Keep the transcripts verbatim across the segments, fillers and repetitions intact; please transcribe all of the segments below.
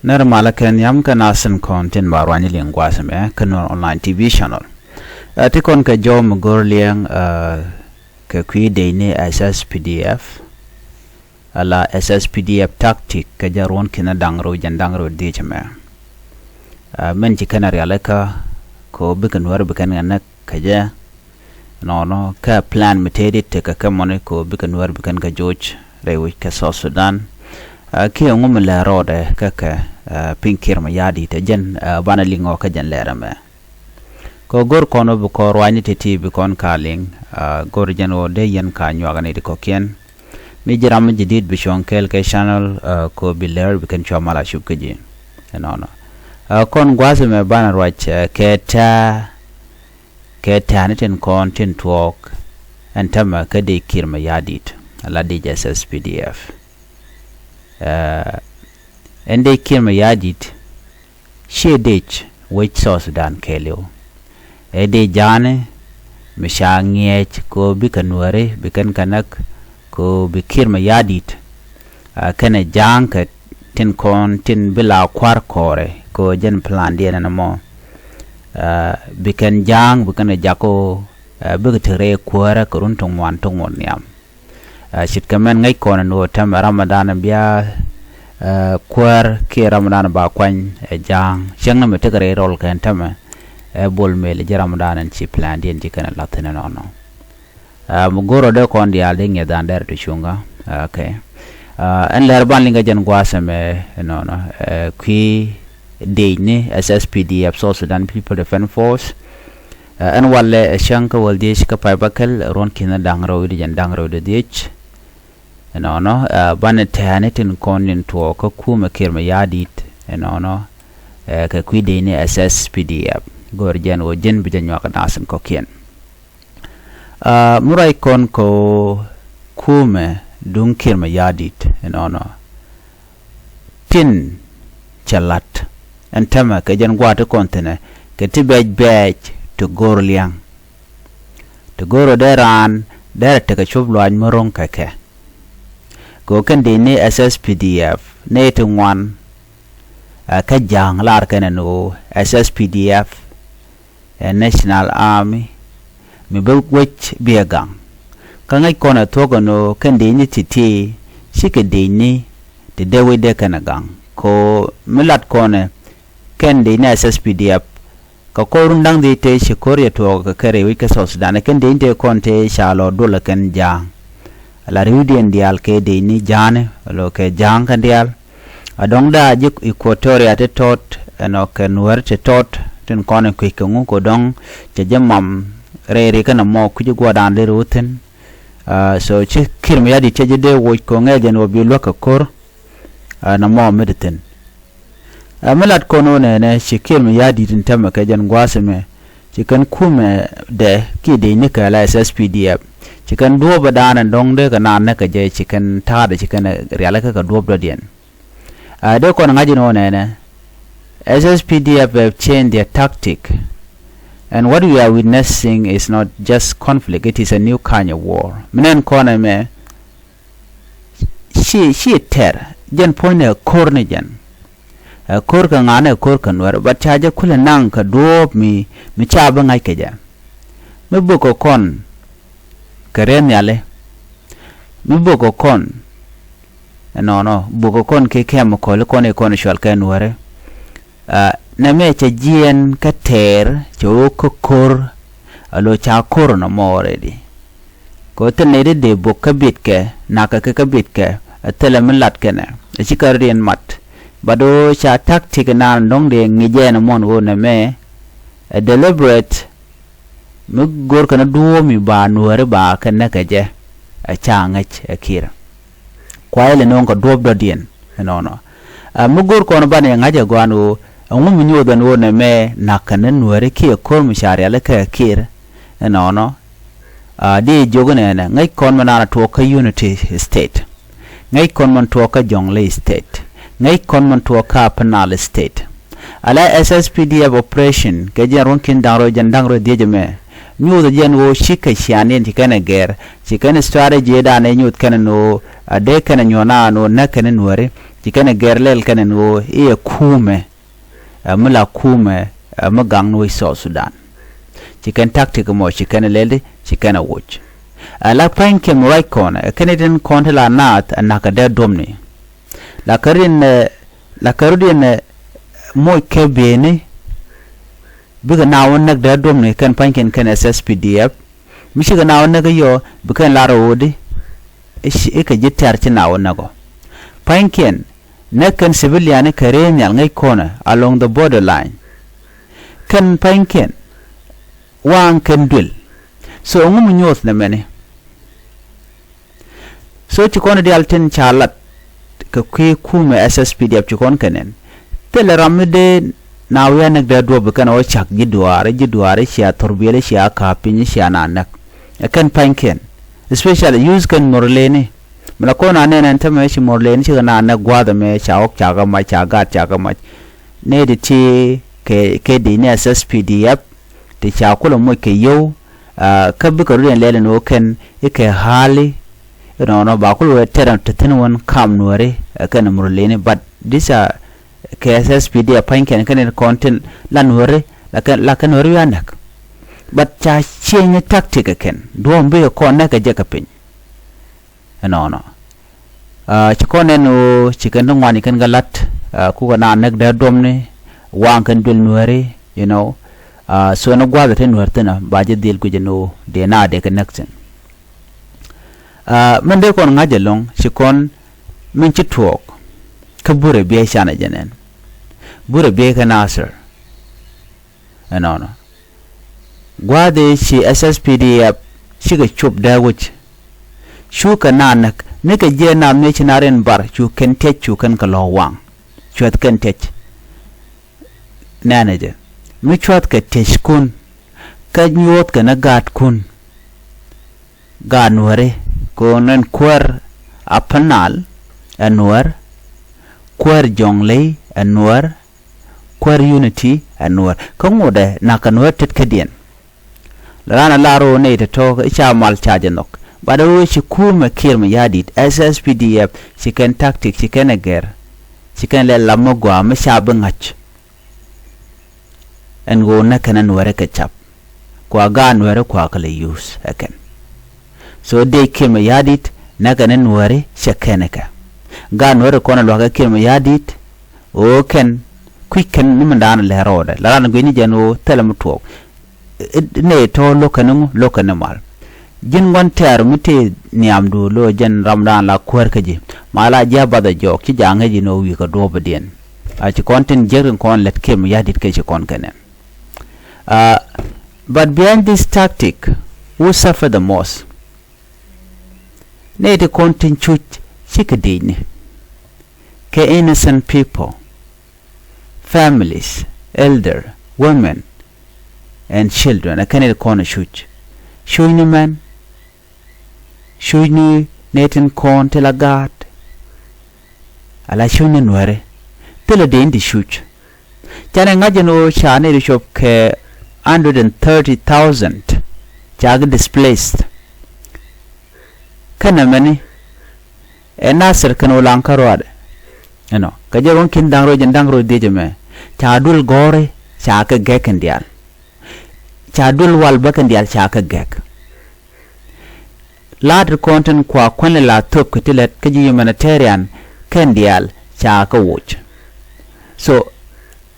Nɛr malä kɛ nhiam kä nasin kɔn tin ba ruany liŋ gua̱a̱th mɛ kä Nuer Online T V channel. Ɛ ti kɔn kɛ jɔw mi go̱r liɛŋ, ɛ, kɛ kui̱ dec ni S S P D F, ala S S P D F tactic kɛ jɛ ruɔ̱n ki̱n da̱ŋ rɛw jɛn da̱ŋ rɛw dhiec mɛ. Ɛ, min ci kɛn a rialikä kɛ ɣöö bikɛ Nuäär bi kɛn kɛ näk kɛ jɛ. Nɔnɔ kä plan mi tëëdi tekɛ kɛ mɔni kɛ ɣöö bikɛ Nuäär bi kɛn kɛ joc rɛy wi̱c kɛ South Sudan. Ɛ, kiɛ ŋu mi lɛ rɔɔdɛ kä kɛ, ɛ, piny Kiir Mayardit ɛ jɛn, ɛ, banɛ liŋ ɔ kä jɛn lɛrɛ mɛ. Kɛ go̱r kɔn ɔ bi kɔn ruacni ti̱ti̱ bi kɔn ka liŋ, ɛ, go̱r jɛn ɔ dee yɛn ka nyuak ni di kɔkiɛn. Mi ji̱ ram mi ji̱ di̱t bi cuɔ̱ŋ kɛɛl kɛ channel, ɛ, kɛ ɣöö bi lɛr bi kɛn cua mal a cup kä ji̱. Ɛnɔnɔ. Ɛ, kɔn gua̱a̱th mɛ banɛ ruac, ɛ, kɛ tɛ̱̈ɛ̱̈ kɛ tɛ̱̈ɛ̱̈ni tin kɔn tin tuɔɔk ɛn täämɛ kä dec Kiir Mayardit, ala dec S S P D F. Ɛ, ɛn dec Kiir Mayardit ciɛ dec wec South Sudan kɛɛliw. Ɛ dec ja̱a̱ni mi ca ŋiɛc kɛ ɣöö bikɛ Nuääri bi kɛn kɛ näk kɛ ɣöö bi Kiir Mayardit, ɛ, kɛnɛ ja̱a̱ŋ kɛ tin kɔn tin bi la kua̱r kɔɔrɛ kɛ ɣöö jɛn plandiɛn ɛn ɛmɔ. Ɛ, bi kɛn ja̱a̱ŋ bi kɛn kɛ jak kɛ ɣöö, ɛ, bikɛ te rɛy kuäärä kɛ run ti ŋuan ti ŋuɔ̱t nhiam. Ɛ, ce̱tkɛ mɛn ŋäc kɔn ɛn ɣöö täämɛ Ramadan bia, ɛ, kuäär kiɛ Ramadan ba kuany ɛ ja̱a̱ŋ. Cäŋ ni mi tekɛ rɛy rɔl kɛn täämɛ ɛ Bol Mel ji̱ Ramadan ɛn ci plandiɛn ci kɛn ɛ la̱th thi̱n ɛnɔnɔ. Ɛ, mi go̱r ɔ dee kɔn diaal dee ŋi̱ethdan dɛr ti cuŋä. Ɛ, okay. Ɛ, ɛn lɛr ban liŋ kɛ jɛn gua̱a̱th ɛmɛ ɛnɔnɔ, ɛ, kui̱ dec ni S S P D F, South Sudan People Defense Force. Ɛ, ɛn walɛ ɛ cäŋ kä wäl dhiec kä pay bäkɛl ruɔ̱n ki̱n da̱ŋ rɛw wi̱cdɛ jɛn da̱ŋ rɛw wi̱cdɛ dhiec. Ɛnɔnɔ, ɛ, banɛ tɛ̱̈ɛ̱̈ni tin kɔn tin tuɔɔk kä kumɛ Kiir Mayardit ɛnɔnɔ, ɛ, kɛ kui̱ dec ni S S P D F. Go̱r jɛn ɣöö ji̱n bi jɛ nyuak nasin kɔ̱kiɛn. Ɛ, mi ruac kɔn kɛ ɣöö kumɛ duŋ Kiir Mayardit ɛnɔnɔ tin cɛ la̱t ɛn täämɛ kɛ jɛn gua̱a̱th ti kɔn thi̱nɛ kɛ ti bɛ̈c bɛ̈ɛ̈c ti go̱r lia̱ŋ. Ti go̱r ɔ dee raan derɛ tekɛ cup luaac mi ro̱ŋ kɛ kɛ. Kɛ ɣöö kɛn dec ni S S P D F nɛy ti ŋuan, ɛ, kä ja̱a̱ŋ lar kɛn ɛn ɣöö S S P D F ɛ National Army mi bä wec biɛ gaŋ. Kä ŋäc kɔn ɛ thuɔ̱k ɛn ɣöö kɛn dec ni ti̱ti̱ cikɛ dec ni ti dee wec dee kɛn ɛ gaŋ. Kɛ ɣöö mi lat kɔn ɛ kɛn dec ni S S P D F kɛ kɔr run da̱ŋ dhieec tëë ci ko̱r yɛ tuɔɔk kɛ kɛ rɛy wec kä South Sudan, ɛ kɛn dec ni tëë kɔn tëë ca lɔ duɔl ɛ kɛn ja̱a̱ŋ. Ala ri̱wdiɛn diaal kɛ dec ni ja̱a̱ni, lɔ kɛ ja̱a̱ŋ kɛn diaal. A dɔ̱ŋ daa ji̱ Equatoria ti tɔt ɛnɔ kɛ Nuäär ti tɔt tin kɔn in kui̱c kɛ ŋu kɛ dɔ̱ŋ cɛ ji̱ mam rɛy ri kɛn ɛmɔ kui̱c guɔdan dee ri wä thi̱n. Ɛ, so ci Kiir Mayardit cɛ ji̱ dee woc kɛ ŋɛk jɛn wä bi luäk kɛ ko̱r, ɛ, nɔmɔ mi ti thi̱n. Ɛ, mi lat kɔn wä nɛnɛ ci Kiir Mayardit in täämɛ kɛ jɛn gua̱a̱th ɛmɛ ci kɛn kumɛ dɛ kiɛ dec ni kɛ la S S P D F ci kɛn duɔ̱ɔ̱p ɛ daanɛ dɔ̱ŋ dee kɛ naan näk kɛ jɛ ci kɛn ta̱a̱dɛ ci kɛn rialikä kɛ duɔ̱ɔ̱p dɔ̱diɛn. Ɛ, dee kɔn ŋa̱c in wä nɛnɛ S S P D F have changed their tactic. And what we are witnessing is not just conflict, it is a new kind of war. Mi nɛn kɔn ɛmɛ ci, ci tɛr jɛn puɔ̱nydɛ ko̱r ni jɛn. Ɛ ko̱r kɛ ŋa̱n ɛ ko̱r kɛ Nuäär, but ca jɛ kulɛ naŋ kɛ duɔ̱ɔ̱p mi, mi ca bi ŋa̱c kɛ jɛ. Mi bök kɛ kɔn kɛ rɛn nhiali. Mi bök kɛ kɔn ɛnɔnɔ, bök kɛ kɔn kɛ kɛm kɔli kɔn i̱ kɔn cual kɛ Nuääri. Ɛ, nɛmɛ cɛ jiɛɛn kä tɛɛr cɛ wä kä ko̱r, a lo̱ ca ko̱r nɔmɔ already. Kɛ ɣöö thil nɛy ti dee bök kä bitkɛ, nakä kɛ kä bitkɛ, a thilɛ mi lat kɛnɛ, a ci kɛ rɔ̱diɛn mat. But ɣöö ca tactic naan dɔ̱ŋ dee ŋi̱c ɛn muɔ̱n ɣöö nɛmɛ, a deliberate, mi go̱r kɛn a duɔ̱ɔ̱p mi ba Nuääri ba kɛ näk kɛ jɛ, a ca ŋäc ɛ Kiir. Kuayɛ lɛ no̱o̱ŋ kɛ duɔ̱ɔ̱p dɔ̱diɛn ɛnɔnɔ. Ɛ, mi go̱r kɔn banɛ ŋa̱c ɛ gɔaa ɛn ɣöö ɛŋu mi nyuɔth ɛn ɣöö nɛmɛ na̱k kɛn ni Nuääri kiɛ ko̱r mi ca rialikä ɛ Kiir ɛnɔnɔ. Ɛ, di jiök inɛnɛ ŋäc kɔn mi naan tuɔɔk kä Unity State. Ŋäc kɔn min tuɔɔk kä Jonglei State. Ŋäc kɔn min tuɔɔk kä Upper Nile State. Ala S S P D F operation kɛ jɛn ruɔ̱n ki̱n da̱ŋ rɛw jɛn da̱ŋ rɛw dhiec ɛmɛ. Nyuuth jɛn ɣöö cikɛ ciaaŋdiɛn ci kɛn ɛ gɛr, ci kɛn strategy dan ɛ nyuuth kɛn ɛn ɣöö a dee kɛn ɛ nyuɔ̱n a ɛn ɣöö näk kɛn ɛ Nuääri. Ci kɛn ɛ gɛr lɛl kɛn ɛn ɣöö i̱ ɛ kuumɛ, ɛ mi la kuumɛ, ɛ mi gaŋ ni wec South Sudan. Ci kɛn tactic mɔ ci kɛn ɛ lɛl di ci kɛn ɛ woc. Ɛ la pa̱ny kɛm ruac kɔn ɛ kɛn itin kɔn ti la naath ɛ na̱k ɛ dee duɔ̱mni. La kɛ rin ɛ la kɛ rut in ɛ moc kɛ bieyni bikɛ naath wä näk dee duɔ̱mni kɛn pa̱nykiɛn kɛn S S P D F. Mi cikɛ naath wä näk i̱ yɔ bi kɛn lar ɛ ɣöö di i̱ kɛ ji̱ tɛ̈r ci naath wä näk ɔ. Pa̱nykiɛn näk kɛn civilian kɛ rɛy nhial ŋäc kɔnɛ along the border line. Kɛn pa̱nykiɛn waŋ kɛn duël. So ɛŋu mi nyuɔth nɛ mɛni? So ci kɔn diaal tin ca lat kɛ kui̱ kumɛ S S P D F ci kɔn kɛ nɛn. Thilɛ ram mi dee naath wi̱i̱ a näk dee duɔ̱p bi kɛn ɣä cak ji̱ duaari ji̱ duaari cia thurbiɛli cia ka̱a̱p piny cia naath näk. Ɛ kɛn pa̱nykiɛn especially youth kɛn Murleni. Mi la kɔn a nɛn ɛn tämɛ ci Murleni cikɛ naath näk gua̱a̱th ɛmɛ ca ɣɔk ca kɛ mac ca gaat ca kɛ mac. Nɛy ti ti kɛ kɛ di̱c ni S S P D F ti ca kulɛ moc kɛ yio̱w. Kä bikɛ rut in lɛl in ɣöö kɛn i̱ kɛ ha̱a̱li. Inɔnɔ ba kul wee tɛr in te thi̱n wän kam Nuääri ɛ kɛn Murleni, but this a kɛ S S P D F pa̱nykiɛn kɛn in kɔn tin la Nuääri la kɛn la kɛn Nuääri wi̱i̱ a näk. But ca change tactic ɛ kɛn duɔ̱ɔ̱m bikɛ kɔn näk kɛ jɛ kɛ piny. Ɛnɔnɔ. Ci kɔn nɛn ɣöö ci kɛn ti ŋuani kɛn kɛ la̱t kukɛ naath näk dee duɔ̱mni waŋ kɛn duël Nuääri, you know. So ni gua̱a̱th ɛ te Nuäär thi̱n ɛ ba ji̱ dhil guic ɛn ɣöö dee naath dee kɛ näk thi̱n. Min dee kɔn ŋa̱c ɛlɔ̱ŋ ci kɔn min ci tuɔɔk kä burɛ biey canɛ jɛ nɛn. Burɛ biey kɛ Nasir. Ɛnɔnɔ. Gua̱a̱th ëë ci S S P D F cikɛ cop dee wi̱c. Cukɛ naath näk nikɛ jiɛɛn naath mëë ci naath rin bar cu kɛn tiec cu kɛn kɛ lɔ̱ɔ̱k waŋ. Cuɛth kɛn tiec. Nɛnɛ jɛ mi cua̱thkɛ tiec kun kä nyuɔ̱thkɛ ni gaatkun. Gaat Nuääri kɛ ɣöö nɛn kuäär Apɛnal ɛ Nuäär, kuäär Jɔŋley ɛ Nuäär, kuäär Unity ɛ Nuäär. Kä ŋotdɛ na̱kɛ Nuäär tetkädiɛn. Raan a lar ɣöö nɛy tɔ̱tɔ̱ i̱ ca mal ca jɛ nhɔk. Bat ɣöö ci kumɛ Kiir Mayardit, S S P D F, ci kɛn tactic ci kɛn ɛ gɛr. Ci kɛn lɛ lam mi gɔaa mi ca bi ŋa̱c. Ɛn ɣöö näk kɛn ɛ Nuääri kɛ cap. Kua gaat Nuääri kua kɛ lɛ use ɛ kɛn. So dee Kiir Mayardit näk kɛn ɛ Nuääri cɛ kɛn ɛ kɛ. Gaat Nuääri kɔn ɛ lua̱k ɛ Kiir Mayardit ɣöö kɛn kui̱c kɛn ni mindan lɛ rɔɔdɛ la raan gui̱ni jɛn ɣöö thilɛ mi tuɔɔk. Nɛy tɔ̱ lo̱kɛ ni ŋu lo̱kɛ ni mal. Ji̱n ŋuan tɛ̈r mi tëë nhiamdu lo̱ jɛn ramdan la kuäär kä ji̱. Ma la ji̱ a bath a jɔɔk ci ja̱ ŋäc in ɣöö wi̱i̱ kɛ duɔ̱ɔ̱pdiɛn. A ci kɔn tin jiäk rin kɔn lät Kiir Mayardit kɛ ci kɔn kɛ nɛn. But behind this tactic, who suffer the most? Nɛy ti kɔn tin cuc cikɛ di̱i̱cni. Kɛ innocent people, families, elder, women and children, ɛ kɛn i̱ kɔn cuc. Cucni mɛn, cucni nɛy tin kɔn ti la gaat. Ala cucni Nuääri thilɛ dee in ti cuc. Canɛ ŋa̱c ɛn ɣöö ca nɛy ti cop kɛ hundred and thirty thousand ca kɛ displaced. Kä nɛmɛni ɛ Nasir kɛn ɣöö laŋ kä ruaadɛ. Ɛnɔ kɛ jɛ ruɔ̱ŋ ki̱n da̱ŋ rɔ̱ jɛn da̱ŋ rɔ̱ dhiec ɛmɛ ca duël gɔ̱ri ca kɛ gɛk kɛn diaal. Ca duël wal bä kɛn diaal ca kɛ gɛk. La̱a̱t ti kɔn tin kua kuɛn lɛ la thöp kɛ ti lät kä ji̱ humanitarian kɛn diaal ca kɛ woc. So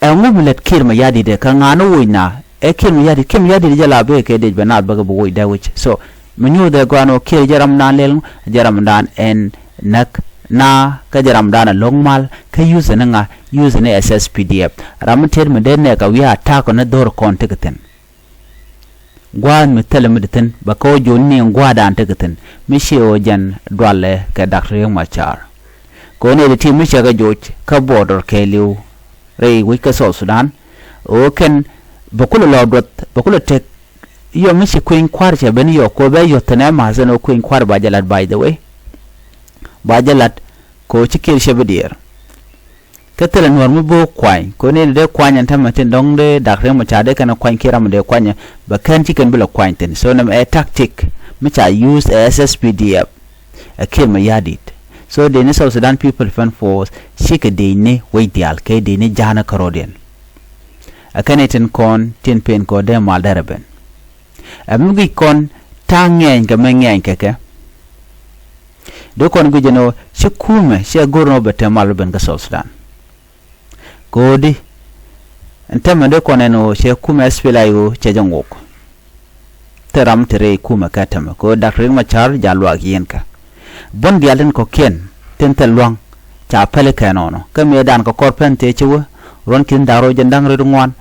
ɛŋu mi lät Kiir Mayardit ɛ kä ŋa̱a̱n woc na ɛ Kiir Mayardit, Kiir Mayardit jɛ la bee kɛ dec bɛ naath bä kɛ bi woc dee wi̱c. So mi nyuuth ɛ gɔaa ni ɣöö Kiir jɛ ramdan lɛl ŋu jɛ ramdan ɛn näk na kä jɛ ramdan ɛ lo̱k mal kä yuthɛ ni ŋa yuthɛ ni S S P D F. Ram mi tet mi dee nɛɛk a wi̱i̱ a ta̱a̱ kɔ ni dho̱r kɔn tekɛ thi̱n. Gua̱a̱th mi thilɛ mi ti thi̱n bɛ kɛ wä jo̱o̱n ni gua̱a̱thdan tekɛ thi̱n mi ciɛ wä jɛn dualɛ kɛ Dak Riek Machar. Kɛ wä nɛy ti ti mi cɛ kɛ joc kä border kɛɛliw rɛy wec kä South Sudan. Ɣöö kɛn bɛ kulɛ lɔ duɔth bɛ kulɛ tek. Yɔ mi ci kueny kua̱r cɛ ben yɔ kɛ wä bɛ yɔth thi̱n ɛ ma̱th ɛn ɣöö kueny kua̱r ba jɛ la̱t, by the way. Ba jɛ la̱t kɛ wä ci Kiir cɛ bi diɛɛr. Kä thilɛ Nuäär mi bo̱o̱k kuany kɛ ni dee kuany ɛn tämɛ tin dɔ̱ŋ dee Dak Riek Machar dee kɛn kuany kiɛ ram mi dee kuanyɛ bɛ kɛn ci kɛn bi lɛ kuany thi̱n. So nɛmɛ ɛ tactic mi ca use ɛ S S P D F. Ɛ Kiir Mayardit So dee ni South Sudan People Defense Force cikɛ dee ni wec diaal kɛ dee ni ja̱a̱nä kärɔ̱diɛn. Ɛ kɛn itin kɔn tin pen kɔ dee mal dɛrɛ ben. Ɛ mi guic kɔn ta̱a̱ ŋɛɛny kɛ mɛ ŋɛɛny kɛ kɛ. Dee kɔn guic ɛn ɣöö ci kumɛ ci ɛ go̱r ɛn ɣöö bɛ te mal ben kä South Sudan. Ko̱di ɛn tämɛ dee kɔn ɛn ɣöö cɛ kumɛ S P L A I O cɛ jɛ ŋok. Thil ram ti rɛy kumɛ kɛ tämɛ ko̱ Dak Riek Machar ja luaak yienkä. Buɔ̱n diaal tin kɔ̱kiɛn tin thil lua̱ŋ ca päli kɛ nɔnɔ kä mëëdan kɛ kɔr pɛn tëë ci wä ruɔ̱n ki̱n da̱ŋ rɛw jɛn da̱ŋ rɛw ŋuan.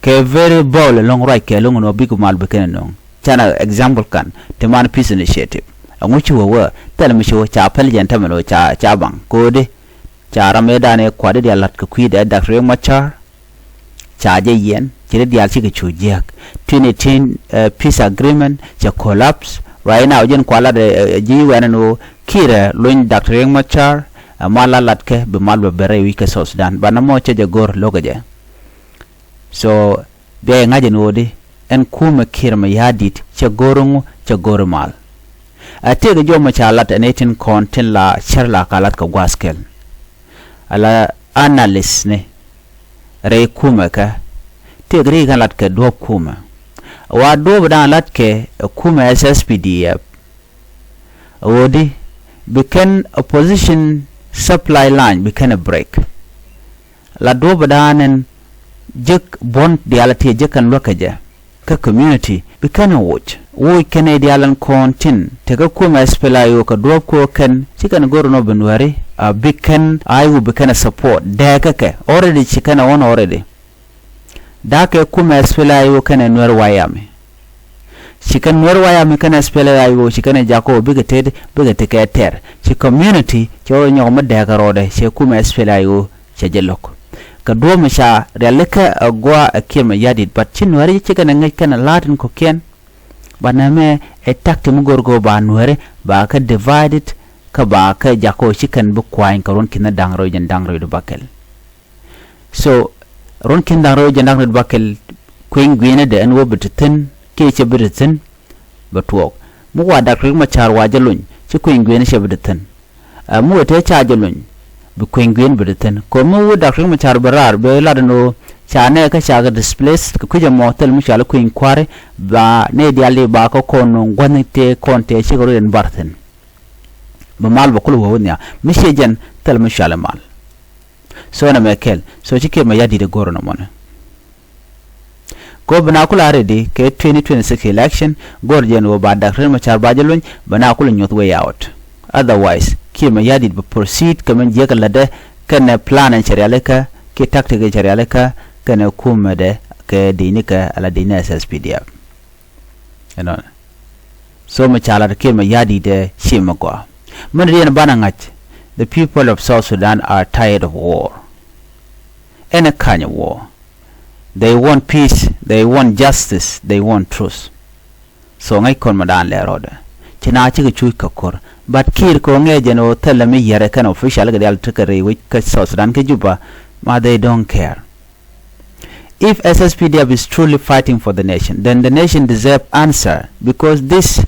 Kɛ very bold ɛlɔ̱ŋ ruac kɛ lo̱ŋ ɛn ɣöö bik mal bi kɛn ɛ nöŋ. Canɛ example kan ti man peace initiative. Ɛŋu ci wä wä thil mi ci wä ca päli jɛn tämɛ lo̱ ca ca baŋ ko̱di. Ca ram ëëdan ëë kuat i̱ diaal la̱t kɛ kui̱dɛ Dak Riek Machar. Ca jɛ yiɛn ci ri diaal cikɛ cu jiäk. Twenty eighteen peace agreement cɛ collapse. Right now jɛn kuat lat ji̱ wɛn ɛn ɣöö Kiir ɛ lony Dak Riek Machar. Ɛ mal la latkɛ bi mal bɛ ben rɛy wi̱c kä South Sudan banɛ mɔ cɛ jɛ go̱r lo̱kɛ jɛ. So bia yɛ ŋa̱c ɛn ɣöödi ɛn kumɛ Kiir Mayardit cɛ go̱r ŋu cɛ go̱r mal. A tëëkɛ jɔmɔ ca lat ɛn ëë tin kɔn tin la cär la ka lat kɛ gua̱a̱th kɛl. Ala analyst ni rɛy kumɛ kä tëëkɛ ri kɛn lat kɛ duɔ̱ɔ̱p kumɛ. Wa duɔ̱ɔ̱p da̱a̱n lat kɛ kumɛ S S P D F. Ɣöödi bi kɛn opposition supply line bi kɛn a break. La duɔ̱ɔ̱p da̱a̱n ɛn jek buɔ̱n diaal a ti jek kɛn luäk kɛ jɛ. Kä community bi kɛn a woc woc kɛn a diaal ɛn kɔn tin tekä kumɛ S P L A I O kɛ duɔ̱ɔ̱p kɛ kɛn ci kɛn go̱r nɔ bi nuɛri a bi kɛn a iwu bi kɛn a support dɛɛkä kɛ already ci kɛn a wän already. Da̱a̱kɛ kumɛ S P L A I O kɛnɛ Nuɛr White Army. Ci kɛn Nuɛr White Army kɛnɛ S P L A I O ci kɛnɛ jakä ɣöö bikɛ tet bikɛ tekɛ tɛr ci community cɛ rɔ nyɔk mi dɛɛkɛ rɔɔdɛ cɛ kumɛ S P L A I O cɛ jɛ lo̱k. Kɛ duɔ̱ɔ̱p mi ca rialikä ɛ gɔaa ɛ Kiir Mayardit but ci Nuɛri ci kɛnɛ ŋäc kɛnɛ la̱a̱t in kɔ̱kiɛn. But nɛmɛ ɛ takti mi go̱r go̱ ba Nuɛri ba kɛ divided kä ba kɛ jakä ɣöö ci kɛn bi kuany kɛ ruɔ̱n ki̱n da̱ŋ rɛw jɛn da̱ŋ rɛw di bakɛl. So ruɔ̱n ki̱n da̱ŋ rɛw jɛn da̱ŋ rɛw bakɛl kueny gui̱nädɛ ɛn wä bi ti thi̱n kiɛ cɛ bi ti thi̱n. Bɛ tuɔɔk mi wa Dak Riek Machar wa jɛ lony ci kueny gui̱nä cɛ bi ti thi̱n. Ɛ mi wä tëë ca jɛ lony bi kueny gui̱n bi ti thi̱n kɛ mi wä Dak Riek Machar bi raar bi lat ɛn ɣöö ca nɛɛkä ca kɛ displace kɛ kui̱c ɛmɔ thil mi cɔal i̱ kueny kua̱ri. Ba nɛy diaal i̱ ba kä kɔn nöŋ gua̱thni tëë kɔn tëë cikɛ rɔ yɛn bar thi̱n. Bi mal bɛ kulɛ wä wä nhiam mi ciɛ jɛn thil mi cɔal i̱ mal. So nɛmɛ kɛl so ci Kiir Mayardit ɛ go̱r nɔmɔni. Kɛ ɣöö bi na kulɛ a ready kɛ twenty twenty-six election go̱r jɛn ɣöö ba Dak Riek Machar ba jɛ luny bi na kulɛ nyuɔth way out. Otherwise Kiir Mayardit bi proceed kɛ min jiäk lätdɛ kɛnɛ plan in cɛ rialikä kiɛ tactic in cɛ rialikä kɛnɛ kumɛdɛ kɛ di̱cnikɛ ala di̱cni S S P D F. Ɛnɔnɛ. So mi ca lat Kiir Mayardit ɛ ci mi gɔaa. Min riɛn banɛ ŋa̱c. The people of South Sudan are tired of war. Any kind of war. They want peace, they want justice, they want truth. So ŋäc kɔn mi daan lɛ rɔɔdɛ. Ci na cikɛ cuc kɛ ko̱r. But Kiir kɛ ɣöö ŋɛɛ jɛn ɣöö thilɛ mi yɛrɛ kɛn official kɛ diaal tekɛ rɛy wec kä South Sudan kä Juba. Ma they don't care. If S S P D F is truly fighting for the nation, then the nation deserve answer because this,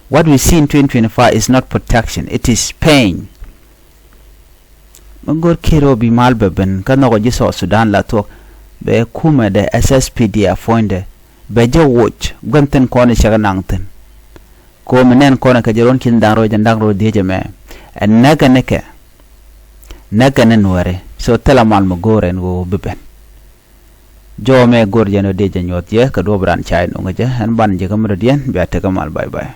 what we see in twenty twenty-five is not protection, it is pain. Mi go̱r Kiir ɣöö bi mal bɛ ben kä nhɔkɔ ji̱ South Sudan la thuɔ̱k bɛ kumɛdɛ S S P D F puɔ̱nydɛ bɛ jɛ woc gua̱n thi̱n kɔn i̱ cɛ kɛ naŋ thi̱n. Ko̱o̱m in nɛn kɔn kɛ jɛ ruɔ̱n ki̱n da̱ŋ rɛw jɛn da̱ŋ rɛw dhiec ɛmɛ. Ɛ näkɛ nikɛ. Näkɛ ni Nuääri. So thilɛ mal mi go̱o̱r ɛn ɣöö bi ben. Jɔw ɛmɛ go̱o̱r jɛn ɣöö dee jɛ nyuɔ̱th jɛ kɛ duɔ̱ɔ̱p raan ca jɛ no̱ŋ kɛ jɛ. Ɛn banɛ jɛ kä mi dɔ̱diɛn bia tekɛ mal, bye bye.